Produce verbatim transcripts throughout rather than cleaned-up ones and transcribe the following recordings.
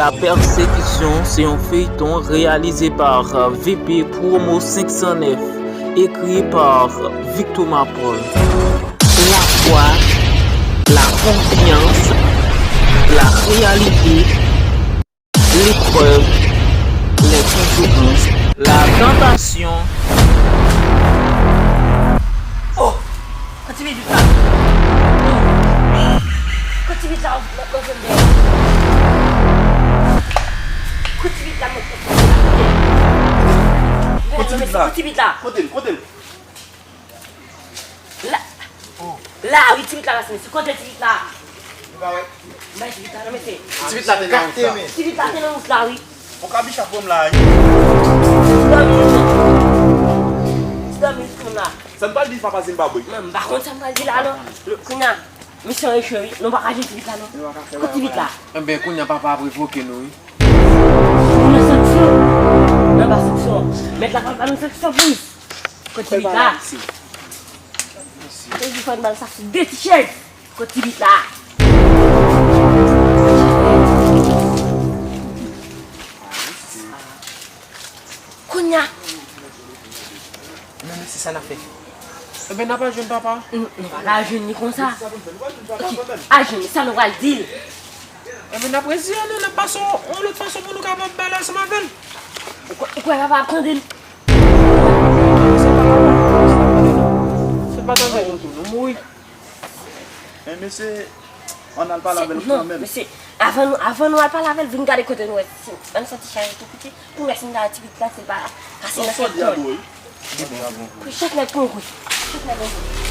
La Persécution se yon feyton reyalize pa V P Promo senk san nèf, ekri pa Victor Mapol. La foi, la konfyans, la reyalite, leprèv, les conséquences, la tentation. Oh! Kot ti pitit la? Kot ti pitit la, w ap manje m dèyè? Kot ti pitit la, mwen. Kot ti pitit la? Kot ti pitit la? Kote l? Kote l? La, la wi, ti pitit la pase, mesye. Kote ti pitit la? Li pa wè. M bay ti pitit la non, mesye. Ti pitit la te nan wout la, men. Ti pitit la te nan wout la, wi. Ou ka bicha pran m la, wi. Dòmi, dòmi, dòmi, dòmi la. Sa n pral di papa Zimbabwe? Men, m pa konn sa m pral di la, non. Kounye a, misyon echwe, wi. Nou pa ka jwenn ti pitit la, non. Kote ti pitit la? Enben, kounye a papa ap revoke nou, wi. Nou nan sanksyon. Nou anba sanksyon. Mèt la pral ba nou sanksyon pou nou. Kot ti pitit la? Mesye. Mesye. Ou di fò n ba l sa sou de ti chèz. Kot ti pitit la? Kounye a. Men mesye, sa n ap fè? Enben, n ap al jwenn papa. Nou, nou pa ka al jwenn li konsa. Ki al jwenn li, sa nou pral di l? Enben, n ap reziye nou, n ap pase yon, yon lòt fason pou nou kapab pale ansanm avè l. Ou kwè, ou kwè papa ap tande n? Se pa tande nou, se pa tande nou tou, nou mouri. Men mesye, ann al pale avè l kanmenm. Non, mesye, avan nou, avan nou al pale avè l, vin gade kote nou wè, si, ann soti chaje tou piti, pou nou wè si n ta wè ti pitit la, si l pa kase nan kèk kòn. Chak nèg pou yon kout. Chak nèg pou yon kout.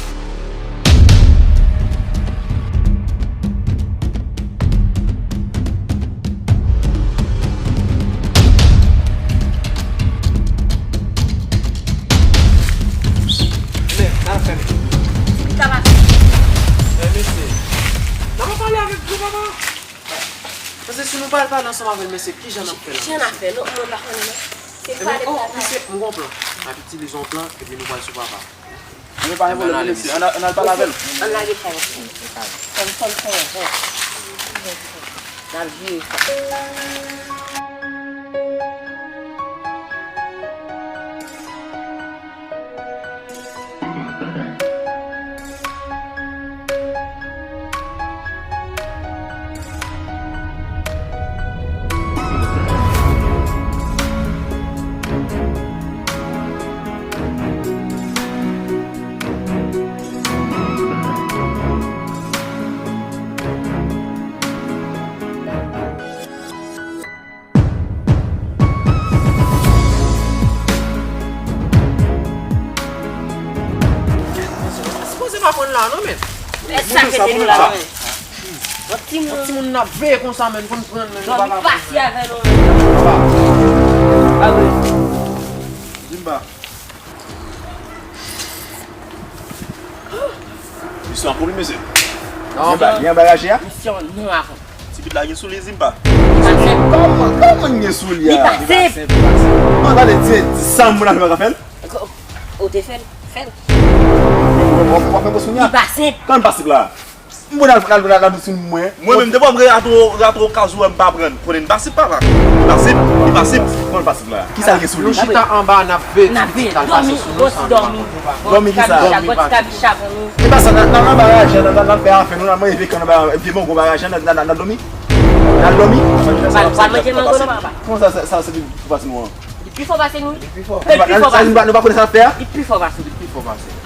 Men, sa fè m. Sa fè m. Men, mesye, n ap pale avèk gwo papa. Paske si nou pa al pale ansanm avè l, mesye, kijan n ap fè la, mesye? Kijan n ap fè? Non, mwen pa konnen, non. Se pale, oh, pale. Mesye, m gon plan. M ap itilize yon plan, epi nou pral sou papa. Ann pale avè l, mesye. Ann al, ann al pale avè l. Ann lage chay la. Fò n, fò n fè yon jès. N ap vire sa. Sipoze pa pran la non, men. Mete sa pou nou la, men. Yon timoun n ap veye konsa, men, pou n pran, men, nou pa ka pran. Dòmi pase avè nou, men. Papa. Zimba. Misyon an pou li, mesye. Non. Li anba, li anba raje a? Misyon non avan. Ti pitit la gen sou li, Zimba. Li pa senp. Kòman, kòman gen sou li a? Li pa senp. Mwen pale di, di sa moun la fè pa ka fè l. Ou te fè l, fè l. W ap fè gwo sou li a? Li pa senp. Kòman pa senp la? M bon al, al, al, al sou mwen. Mwen menm, depi w ap rato, rato kaz ou wè m pa pran. Konnen li pa senp, papa. Li pa senp, li pa senp. Kòman pa senp la? Kisa l gen sou li? Nou chita anba, n ap veye ti pitit la, l pase sou nou san nou pa konn. Dòmi kisa? Dòmi pa. E pa sa, n a, n a anba raje a, n a, n a, n a fè afè nou, n a manje vikan anba vye mango anba raje a, n a, n a, n a dòmi. N a dòmi. Pral, pral manje mango non, papa. Kòman sa, sa, sa se pou pase nou an? Li pi fò pase nou. Li pi fò. Li pi fò pase nou. Nou pa, nou pa konnen sa n ap fè a? Li pi fò pase nou. Li pi fò pase nou.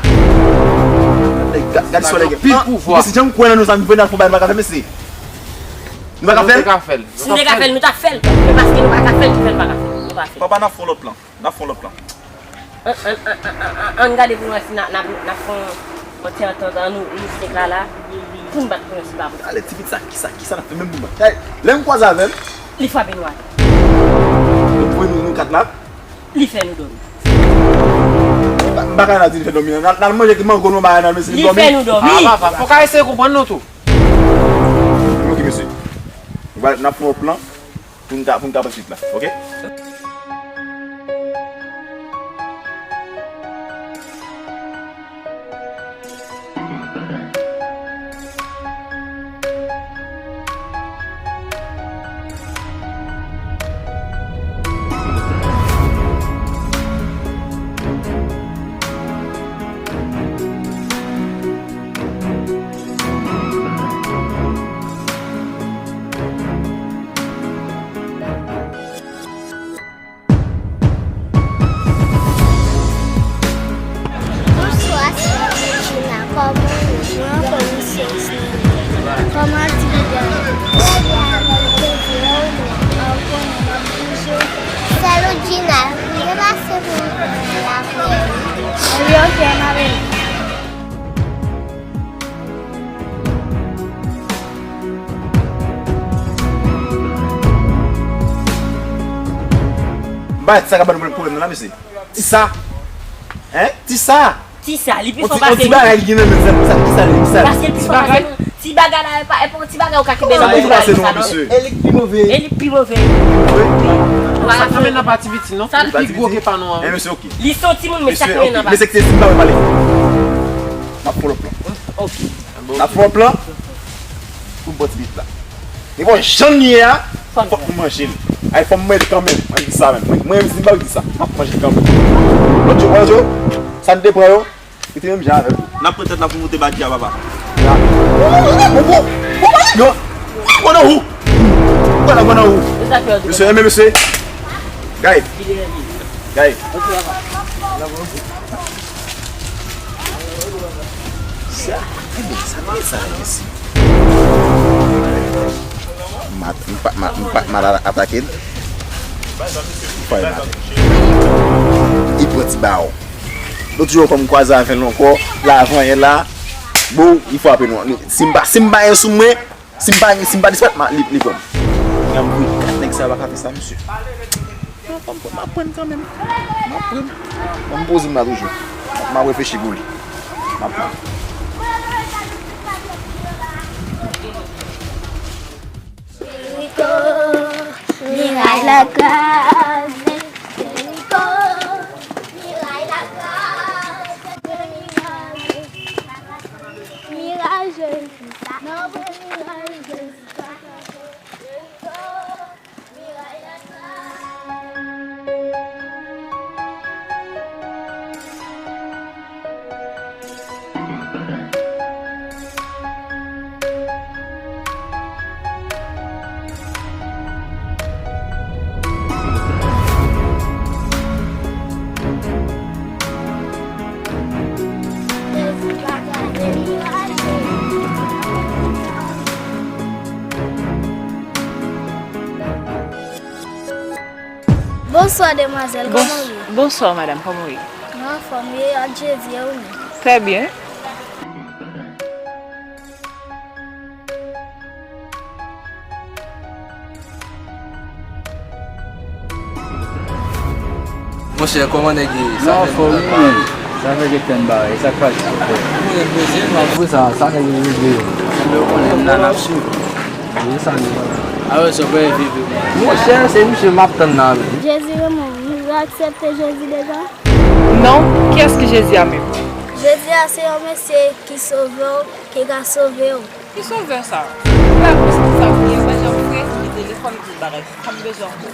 Gad, gad solèy gen anpil pouvwa. Mesye, jan m kwè nan nou sa, m vle n al fè yon bagay nou pa ka fè, mesye. Nou pa ka fè l? Nou te ka fè l. Si nou te ka fè l, nou t ap fè l. Men paske nou pa ka fè l, ki fè n pa ka fè l. Nou pa fè l. Papa, n ap fè yon lòt plan. N ap fè yon lòt plan. Ann, ann, ann, ann, ann, ann gade pou n wè si n a, n ap, n ap fè yon, yon ti antant ant nou, nou senk la, la, pou n bat pou yon ti babou. Ale, ti pitit sa, kisa, kisa n ap fè menm pou bat? Lè m kwaze avè l, li frape nou atè. Li pran nou, nou kat la. Li fè nou dòmi. M pa, m pa ka di li fè dòmi, non. N al, n al manje mango nou bagay nan, mesye, li dòmi. Li fè nou dòmi. Ah, papa, fòk a eseye konprann nou tou. Ok, mesye. Nou va, n ap fè yon plan. Pou n ka, pou n ka pran suit la, ok? Se pou lapriyè, wi. Wi, ok, m a vini. M pa wè ti sa ka ban nou pwoblèm nan la, mesye. Ti sa. Hein? Ti sa. Ti sa, li pi fò pase nou. On ti bagay li gen nan men sa, ti sa, ti sa, ti sa. Paske l pi fò pase nou. Ti bagay la, e pa, e pa yon ti bagay ou ka kenbe nan men ou, sa non. E li k pi move. E li k pi move. Wi. Sa k nan men nan pa ti piti, non. Li pi gwo ke pa nou an. Men mesye, ok. Li se yon timoun, men sa k nan men nan pa. Mesye, ok. Mesye, ki se si m pa wè pale. M ap pull up lan. Ok. M ap pull up lan. Pou m pran ti bit la. E bon, jan l ye a, fòk nou manje l. Ay, fò m manje l kanmenm. Mwen di sa menm. Mwen, mwen menm, si m pa di sa, m ap manje l kanmenm. Lòt jou, lòt jou, sa n te pran yo, li te menm jan avè l. N ap pran tèt la pou moute badi a, papa. Ya. Bon, bon, bon, bon, bon, bon, bon, bon, bon, bon, bon, bon, bon, bon, bon. Mesye, men mesye. Guy. Guy. Sa, e byen, sa, men sa, mesye. M pa, m pa, m pa, m pa mal atake l. Fò e mal. Li pran ti bawon. Lòt jou ankò, m kwaze avè l ankò. La, avan yè la. Bon, li frape nou. Si m pa, si m pa gen sou mwen, si m pa, si m pa disparèt, ma, li, li pran m. Gade m voye kat nèg sa yo pa ka fè sa, mesye. Non, fò m, m ap pran kanmenm. M ap pran. Ban m poze m la toujou. M ap reflechi pou li. M ap pran. Jeriko, miray la kraze. Jeriko, miray la kraze. Miray Jezi, nan bon miray Jezi. Bonswa, demwazèl, kòman w ye? Bonswa, madanm, kòman w ye? Mwen anfòm, wi, ak Jezi, e ou menm? Trè byen. Monchè, kòman nèg ye? Sa fè lontan n pa wè. Sa fè kèk tan n pa wè. Sa k pase? Ou konnen koze, m ap... Pou sa, sa nèg yo regle yo. Sanble ou konnen m la, n ap swiv. Wi, sa nèg. A wè, sa w pa envite m. Monchè, se misye m ap tann la menm. Jezi renmen w, ou aksepte Jezi deja? Non, kiyès ki Jezi a menm? Jezi a se yon mesye ki sove w, ki ka sove w. Ki sovè sa? Ou pa konn sa pou gen, mwen janm fre, li telefòn, tout bagay. Sa m bezwen ankò.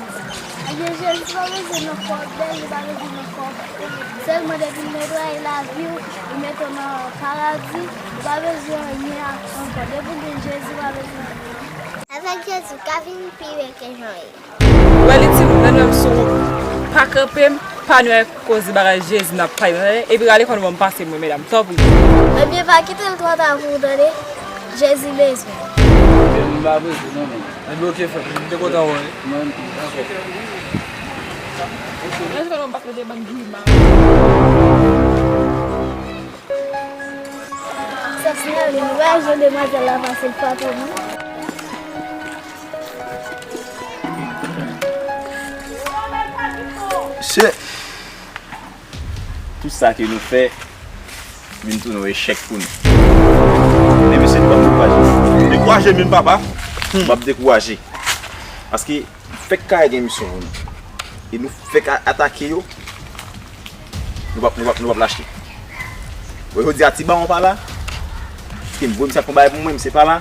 Ebyen, Jezi pa bezwen nan kò w bèl, li pa bezwen nan kò w bon. Sèlman depi l netwaye lavi w, li mete w nan paradi, ou pa bezwen anyen ankò. Depi w gen Jezi, ou pa bezwen anyen ankò. Avèk Jezi, w ka vin pi bèl ke jan w ye. Ou wè li timoun, lè nou menm si w pa kanpe m, pa nou wè koze bagay Jezi n ap pale, tande? Epi rale kò nou ban m pase mwen, medam, tanpri. Ebyen, pa kite l twò ta pou ou, tande? Jezi bezwen. Ebyen, m pa bezwen, non, non. Ebyen, oke, frè, m te kontan wè w, wi. Mwen menm tou. Dakò. Rete kò nou ban m pase, mete bann grimas. Sòsyè, ou wè jan demwazèl la pase l pa twò bon. Mesye, tout sa ke nou fè vin tounen yon echèk pou nou. Men mesye, nou p ap dekouraje. Dekouraje menm, papa. M ap dekouraje. Paske fèk kare gen misyon pou nou. E nou fèk a-, atake yo. Nou p ap, nou p ap, nou p ap lache. Bon, jodi a, ti bawon pa la. Paske m voye misye al fè yon bagay pou mwen, misye pa la.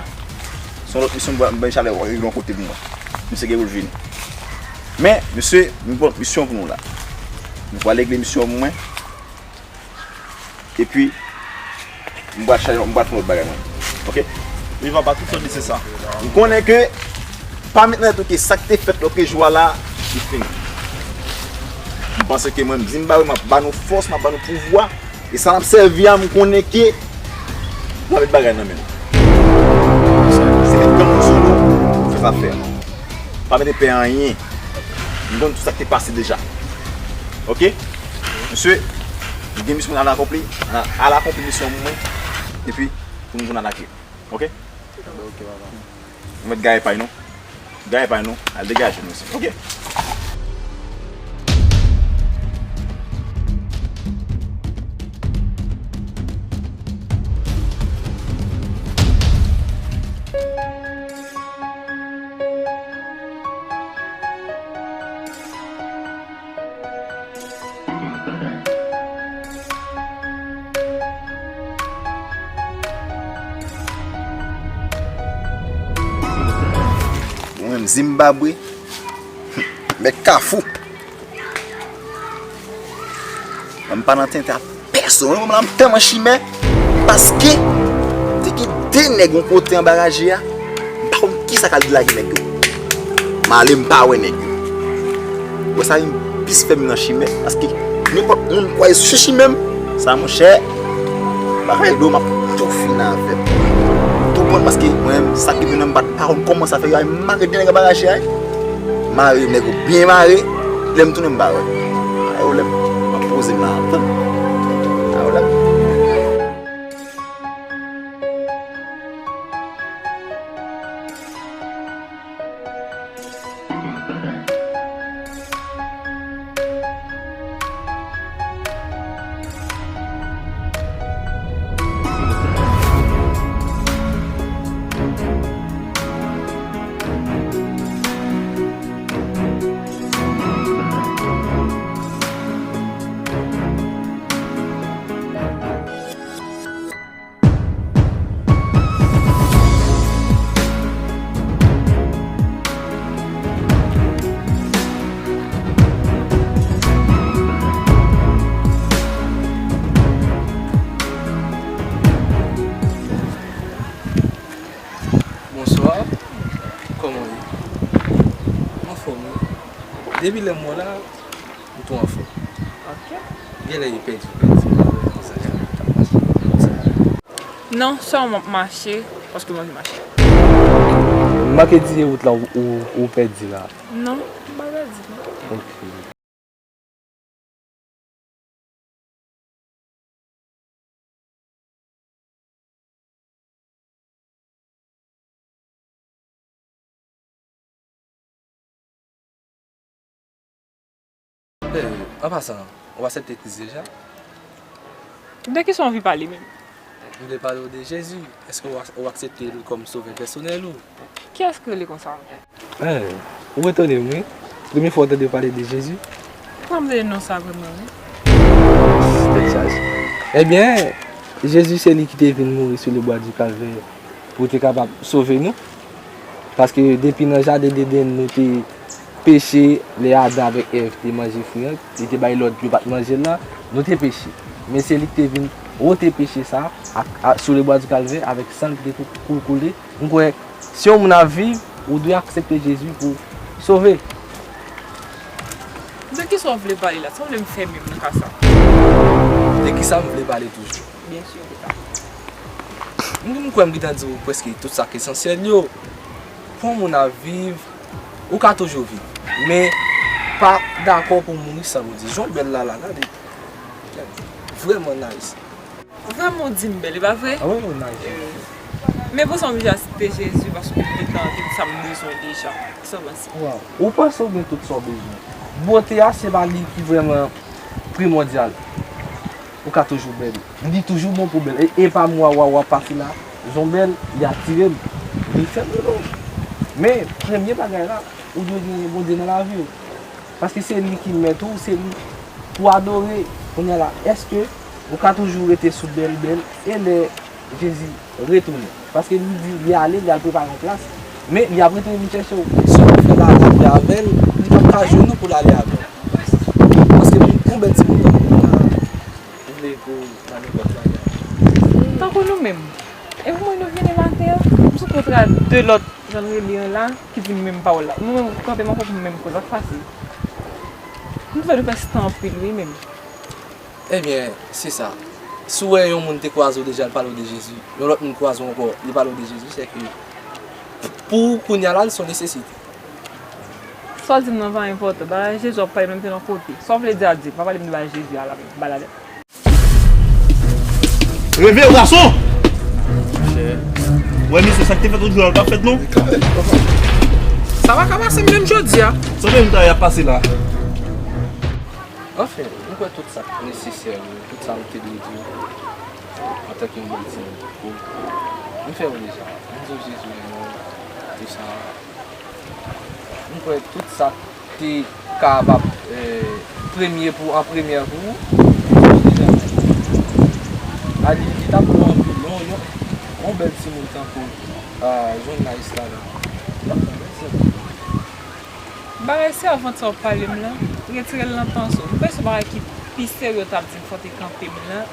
Se yon lòt misyon m bay, m bay chalè, yon kote pou mwen. Misye gen pou l vini. Men, mesye, nou gen yon misyon pou nou la. Nou pral regle misyon pou mwen. Epi, m pral chache, m pral fè yon lòt bagay mwen. Oke? Wi, papa, tout sa w di se sa. M konnen ke pa met nan tèt ou ke sa k te fèt lòt jou a la, li fini. M panse ke mwen, m di m ba yo, m ap ba nou fòs, m ap ba nou pouvwa. E sa n ap sèvi a, m konnen ke n ap met bagay nan men nou. Se met granmoun sou nou, fè sa fè. Pa mete pè anyen. M konn tout sa k te pase deja. Oke? Mesye, m gen misyon pou n al akonpli, al akonpli misyon mwen, epi pou nou vin atake. Oke? Oke, papa. Nou mèt gaye pay nou. Gaye pay nou. Al degaje nou isit. Oke. Mwen menm Zimbabwe, mèt Kafou. Mwen m pa nan tenten ak pèsonn. Mwen la m tèlman chimè. Paske te gen de nèg yon kote anba raje a. M pa konn kisa k al delage nèg yo. M ale m pa wè nèg yo. Wè sa vin plis fè m nan chimè. Paske nenpòt moun kwaze sou chimè m. Sa monchè. Bagay dlo m ap tou fini avè m. Tou pran paske mwen menm sa ki vin nan m pa t pa konn kòman sa fè yo al mare de nèg anba raje a. Mare nèg yo byen mare, lè m tounen m pa wè. Ay, ou lè m ap poze m la ap tann. Ay, ou lè m Bonswa. Kòman w ye? Anfòm, wi. Depi lè m wè w la, m tou anfòm. Ok. Genlè e pèdi, pèdi. Non, sèlman m ap mache, paske m anvi mache. M manke di wout la ou, ou, ou pèdi la. Non, m pa pèdi, non. Ok. Eh, an pasan, ou aksepte Kris deja? De kisa w anvi pale menm? M vle pale w de Jezi. Èske w ak-, ou aksepte l kòm sovè pèsonèl ou? Kiyès ki rele konsa ankò? Eh, ou etone m, wi. Premye fwa w tande pale de Jezi? Ou pa m tande non sa vrèman, wi. Tèt chaje. Ebyen, Jezi se li ki te vin mouri sou le bwa di Kalvè pou te kapab sove nou. Paske depi nan jaden Deden, nou te peche, lè Adan avèk Èv te manje fwi an, li te bay lòd yo pa t manje l lan, nou te peche. Men se li ki te vin wote peche sa a, a, sou le bwa di Kalvè, avèk san l ki te kou-, kou-, koule. M kwè, si yon moun ap viv, ou dwe aksepte Jezi pou sove. De kisa w vle pale la? Sa w vle m fè menm nan ka sa? De kisa m vle pale toujou? Byen si, de sa. M, m kwè m gentan di w prèske tout sa k esansyèl yo. Pou yon moun ap viv, ou ka toujou viv. Men, pa dakò pou w mouri san Bondye. Jan w bèl la, la, gade. Vrèman nice. Vrèman w di m bèl, e pa vre? Ah wi, ou nice. Men pou sa m oblije aksepte Jezi paske m gentan gen sa m bezwen deja. Kisa w panse? Waw, ou panse w gen tout sa w bezwen. Bote a se pa li ki vrèman primòdyal. Ou ka toujou bèl. Li toujou bon pou bèl. E, e pa m wa, wa, wa pase la, jan w bèl, li atire m. Li fè m rele w. Men, premye bagay la, ou dwe gen Bondye nan lavi w. Paske se li ki mèt ou, se li pou adore. Kounye a la, èske ou ka toujou rete sou bèl, bèl, e lè Jezi retounen? Paske li di li ale, li al prepare yon plas, men li ap retounen vin chèche w. Si w ap fè lavi avè l, li p ap ka jwenn ou pou l ale avè w. Paske pou, pou yon bèl timoun tankou w la, ou vle pou l ale nenpòt bagay. Tankou nou menm. E pou mwen nou vini maten an, m sot kontre a de lòt, jan nou rele an la, ki di m menm pawòl la. Mwen menm, kanpe m ankò pou m menm kwè, l ap fasil. M twouve nou fè stan anpil wi menm. Ebyen, se sa. Si w wè yon moun te kwaze w deja, l pale w de Jezi, yon lòt moun kwaze w ankò, li pale w de Jezi, se ke pou ou kounye a la, l se yon nesesite. Sa w di m nan pa enpòtan. Bagay Jezi w ap pale m la, m te nan kote. Sa w vle di a di m. Pa pale m de bagay Jezi a la menm. Balalè. Reve w, gason! Monchè. Wè, mesye, sa k te fèt lòt jou a, l p ap fèt, non? Sa pa ka pase m menm jodi a. Sa w menm ta y ap pase la? Anfen, m kwè tout sa k nesesè, wi, tout sa m te dwe di w antanke yon bèl timoun. Wi. M fè w deja. M di w Jezi renmen w, tout sa. M kwè tout sa k te kapab, eh, premye pou, an premyè pou ou, m di w deja. A li, li t ap bon anpil, non, yon, yon bèl timoun tankou, ah, Jonas la, la. L ap fè bèl sèvant. Bagay sèvant sa w ap pale m lan, retire l nan panse w. M panse yon bagay ki pi serye w t ap di m fò w te kanpe m lan.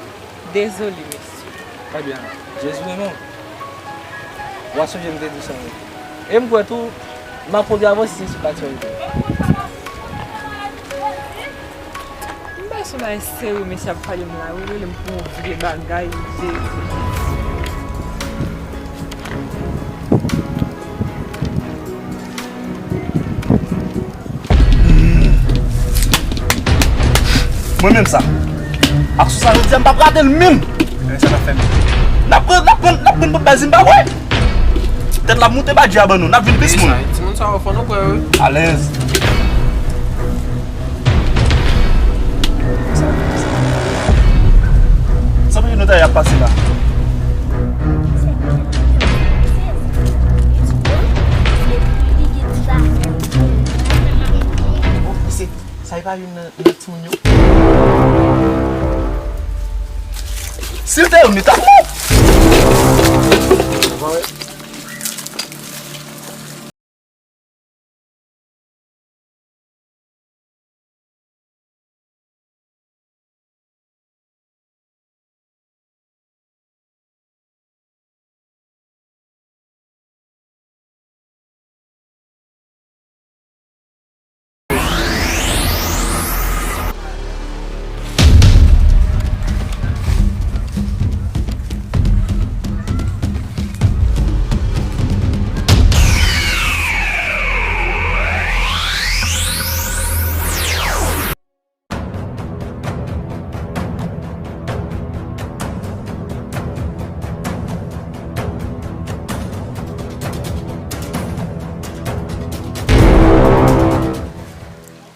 Dezole, mesye. Ebyen, Jezi renmen w. W a sonje m te di w sa wi. E m kwè tou, m ap pwograme w si se sou patyon ete. M pa sou bagay serye mesye ap pale m la wi, rele m pou yon vye bagay, Jezi. Mwen menm sa. Aksyon sa jodi a, m p ap rate l menm. Men sa n ap fè menm. N ap pran, n ap pran, n ap pran pou bèl Zimbabwe. Tèt la moute badji a ban nou, n ap vin plis moun. Timoun sa yo fò nou kwè wi. Alèz. Sa pou nou ta y ap pase la. Se, sa e pa youn nan, nan timoun yo? Si l te youn, li t ap mò.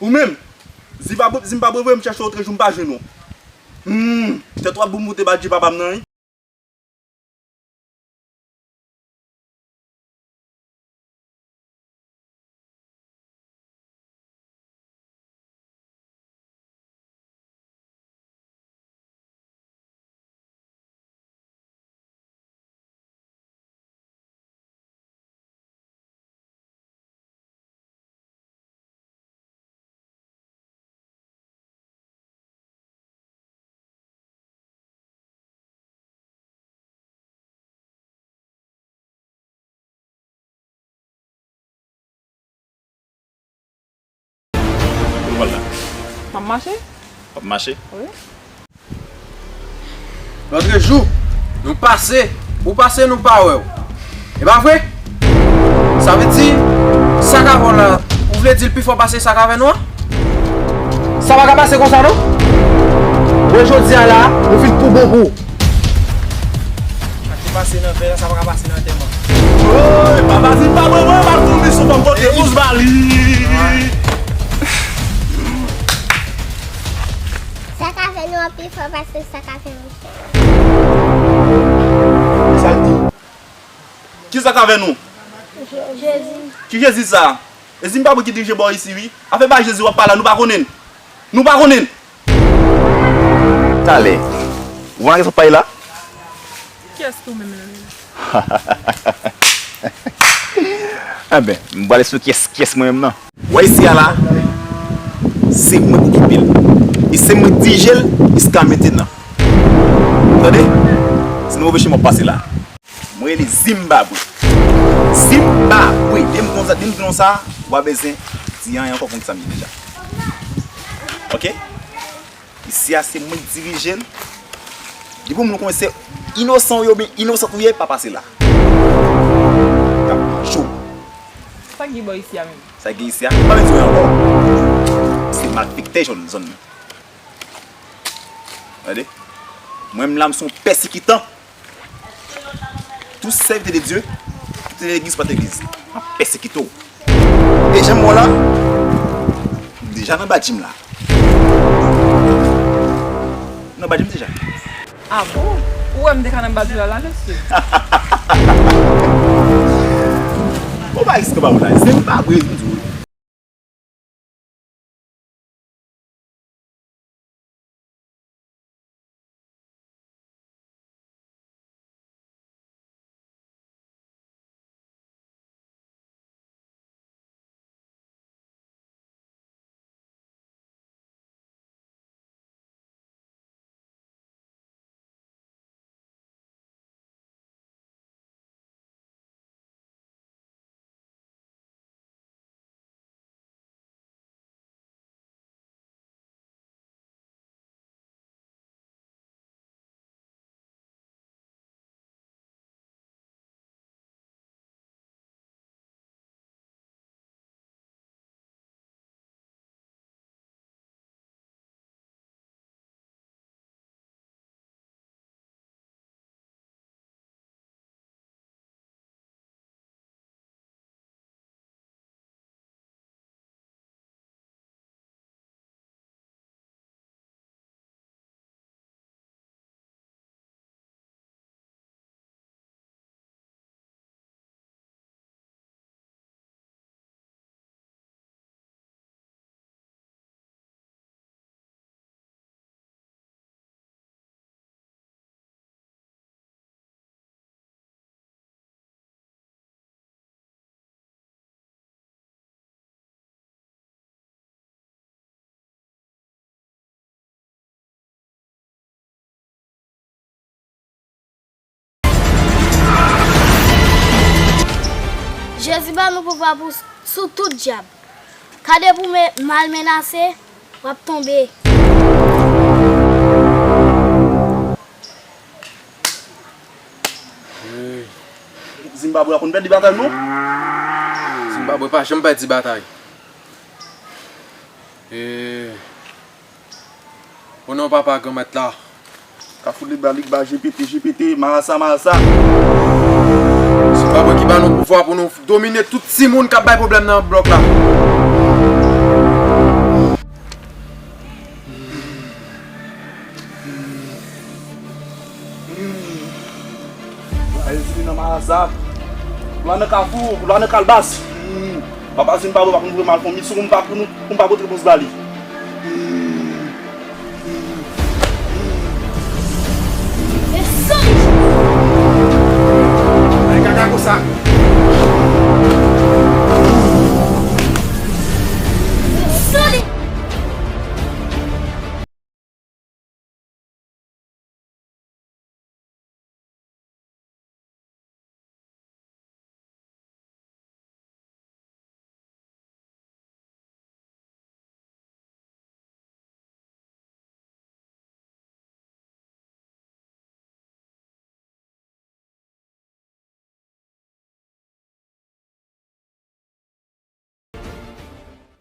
Ou menm, Zimbabwe, Zimbabwe voye m chèche w, otrejou m pa jwenn ou. Hmm, tèt w ap bout moute badji papa m nan, wi. Kote w pral la? M ap mache. W ap mache? Wi. Lòtrejou, nou pase, ou pase, nou pa wè w. E pa vre? Sa vle di, sa k avè w la, ou vle di l pi fò pase sa k avè nou an? Sa pa ka pase konsa non. Wè jodi a la, nou fin pou bon pou ou. Sa k te pase nan vè a, sa pa ka pase nan antèman. Woy, papa Zimbabwe, mwen pa konn li sou fòm kote, ous bali. Sa k avè nou an pi fò pase sa k avè misye. Sa l di? Kisa k avè nou? Jezi. Ki Jezi sa? E Zimbabwe ki dirije bò isi wi. Afè bay Jezi w ap pale a, nou pa konnen l. Nou pa konnen l. Talè. Ou pa gen sa w ap pale la? Kiyès ki ou menm la menm? Enben, m pral esplike kiyès, kiyès mwen menm nan. Wè isi a la, se mwen k okipe l. E se mwen k dirije l jiska mentenan. Tande? Se nan move chemen w ap pase la. Mwen rele Zimbabwe. Zimbabwe. Depi m konn sa, depi m di non sa, w pa bezwen di anyen ankò, konn sa m ye deja. Oke? Isi a se mwen k dirije l. Depi moun konnen se inosan ou ye oubyen inosant ou ye, pa pase la. T ap cho. Sa ki bò isi a menm? Sa gen isi a? M pa vin di w ankò. Se malfektè zòn, zòn nan. Gade. Mwen menm la, m se yon pèsikitan. Tout sèvitè de Dye, tout legliz pa legliz. M ap pèsekite w. E jan m wè w la, m deja nan badjim la. Nan badjim deja. Ah bon? Ou wè m te ka nan badjim la, la, mesye? Ou pa riske ba ou la. Se m pa vre, m di w. Jezi ba nou pouvwa pou, sou tout dyab. Ka depi w mal menase, w ap tonbe. Zimbabwe a konn pèdi batay non. Zimbabwe pa janm pèdi batay. E, o non Papa Granmèt la. Ka fout li ba li ba G P T, G P T, marasa, marasa. Zimbabwe ki ba nou pouvwa pou nou domine tout timoun k ap bay pwoblèm nan blòk la. Ayiti nan marasa. Lwa nan kafou, lwa nan kalbas. Papa Zimbabwe pa konn voye mal fon misyon pou m pa, pou nou, pou m pa pote repons ba li.